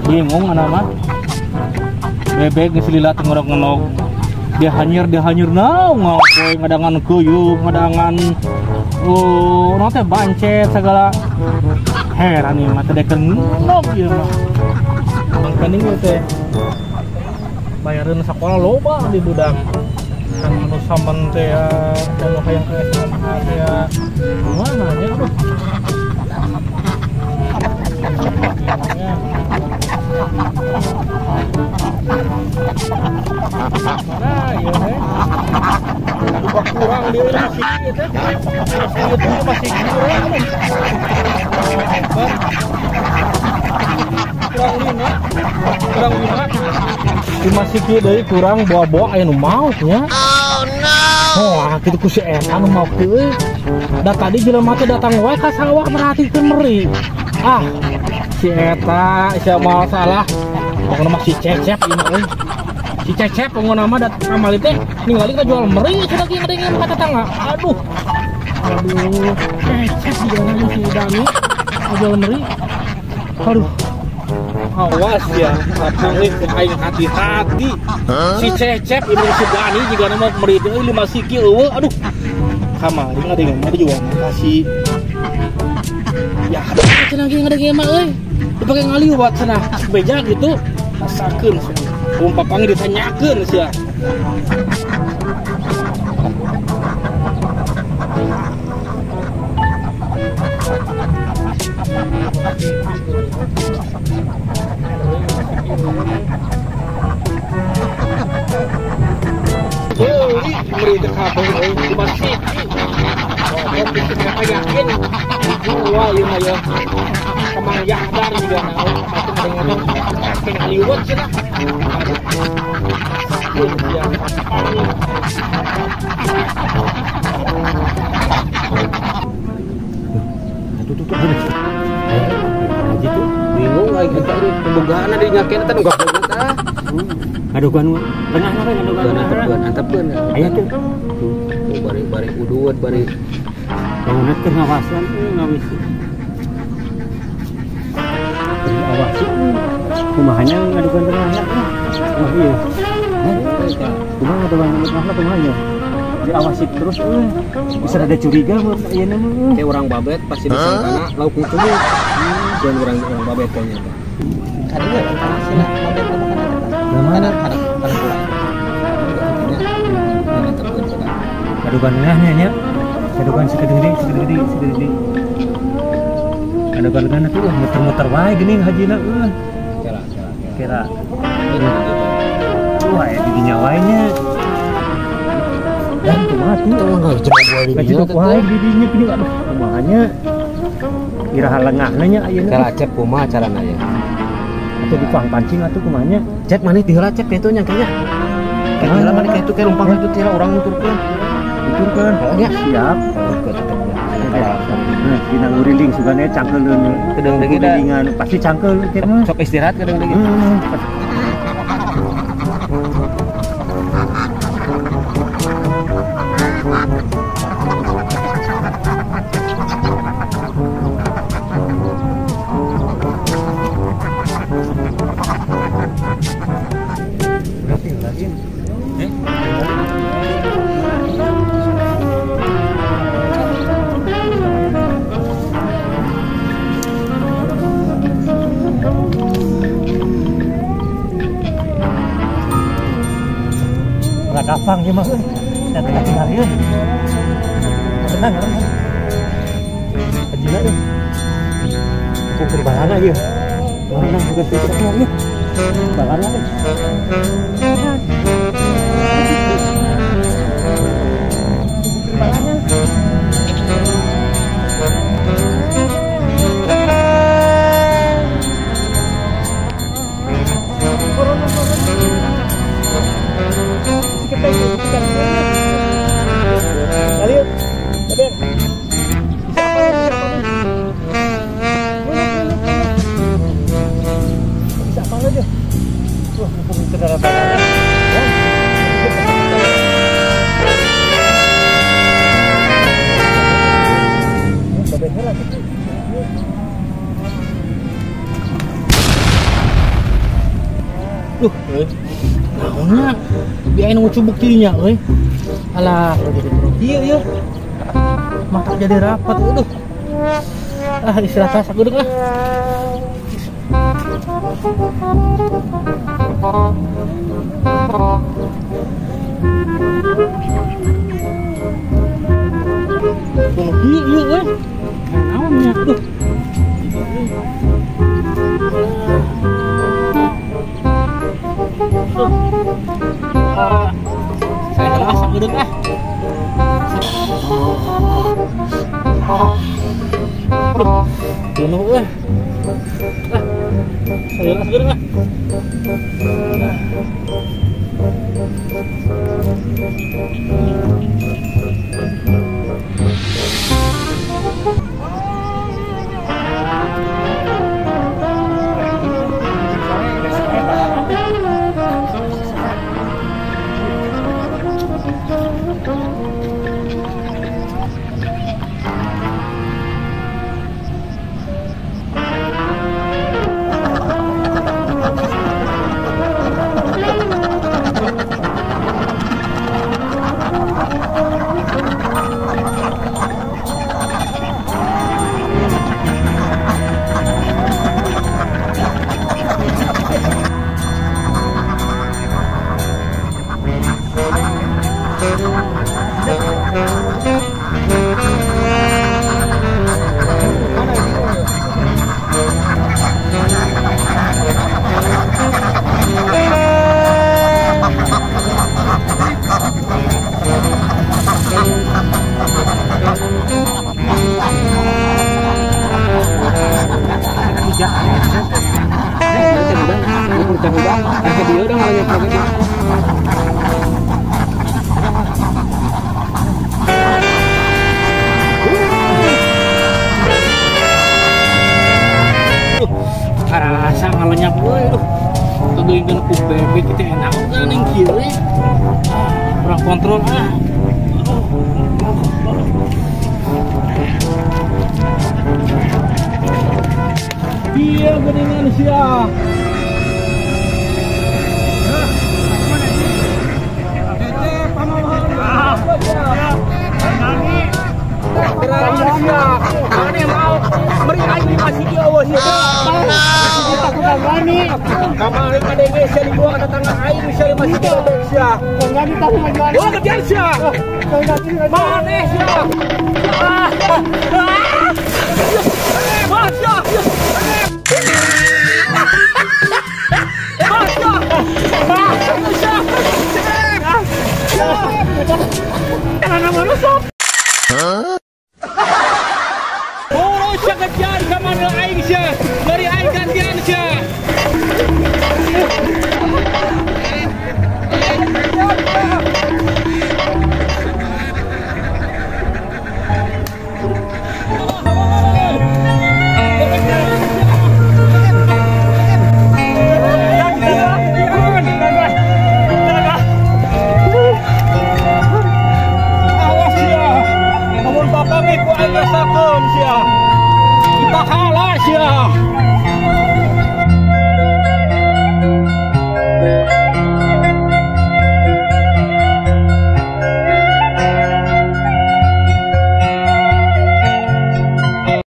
Bingung anak mah bebek geus lila teu ngorok-ngenog dia hanyir naon ngapoe ngadangan kuyup ngadangan oh naon teh bancet segala heran ieu mah teh dekeun ngenog ieu mah mangkaning ieu teh bayareun sakola loba di budak kan anu samen teh ya anu hayang ke SMA teh ya kumaha nya aduh. Mana ya teh? Kurang dia masih teh. Masih kurang. Kurang 5. Kurang 5. Lima siki deui kurang bawa-bawa aya nu maot nya. Oh no. Oh, kitu ku si eta nu maot teh euy. Da tadi jelema teh datang wae ka sawah merhatikeun meri. Ah, si eta sia moal salah. Pokona mah si Cecep ieu mah euy. Si Cecep pokona mah dat kamari teh ningali ka jual meri cenah ge ngadengin ka tetangga. Aduh. Aduh, Cecep digangan si Dani jual meri. Aduh. Awas ya, kapang aing hati-hati. Si Cecep ieu si Dani jigana mah meri teh euy 5 siki eueuh. Aduh. Kamari ngadengin mah dijual kasih. Ya, cenah ge ngadengin mah euy. Dipake ngaliwat cenah beja gitu. Rasakeun cenah. Umpapang ditanyakeun sia. Heuh, meri teh kabeh euy 5 siki. Oh, yakin dijual ieu mah ya. Kemang Yahdar juga naon itu kadang-kadang pakai ngaliwat cenah. Tuh tuh. Haji tuh bingung aing eta euy pembogaan di nyakeun eta nu gabung tah. Ngadugan tengah we ngadugan. Antepkeun antepkeun. Aya tuh. Tuh bari-bari udud bari bangunna teh ngawasan euy ngawis. Awasi kumahanya ngadukan tengahnya wah iya kumaha ngadukan tengahnya kumahanya diawasi terus bisa ada curiga mah ayeuna mah kayak orang babet pasti disangkana lauk kumu dan orang babet kayaknya kadieu cenah babet mah kana kana kana pulang ngadukan tengahnya nya ngadukan sakedeung deui sakedeung ada balengan tuh muter-muter wae geuning hajina eueuh. Kira. Kira. Wah, di dinya wae nya. Dan kumaha tuh? Ngajedog wae di dinya geuning aduh kumaha nya. Iraha lengahna nya ayeuna. Kira cep kumaha carana ya? Atuh dipang pancing atuh kumaha nya? Cep maneh ti heula cep kitu nya kayaknya. Kayak heula maneh kitu kayak lumpang kitu teh urang nuturkeun. Nuturkeun. Nya. Siap. Nah, dina nguriling sugane cangkeulun. Kedeung deui ngurilingan pasti cangkeul teh mah. Sok istirahat kedeung deui. Kapang ieu mah euy. Da teh tinggalieun. Tenang, tenang. Bukan balana ieu. Mana bukan itu ieu. Balana teh. Bukan balana. Duh, naonnya? Biar nu cubuk dirinya euy. Alah, ieu ieu. Mata jadi rapat aduh. Ah, istirahat sakedeung ah. Ieu ieu euy. Naonnya? Aduh. Saya telah sakedeung ah. Aduh, euy. Ah, saya lah sakedeung ah. Karasa ngalenyap euy aduh. Teuing ku bebek kita enak kan ning kieu euy. Kurang kontrol ah. Iya geuningan sia. Kamari kadenge sia dibuang ka tetangga aing sia masih bebek sia. Oh kejar sia. Maneh sia. Ah. Ah sia. Ah sia. Ah sia. Hah? Oh sia kejar ka mana aing sia.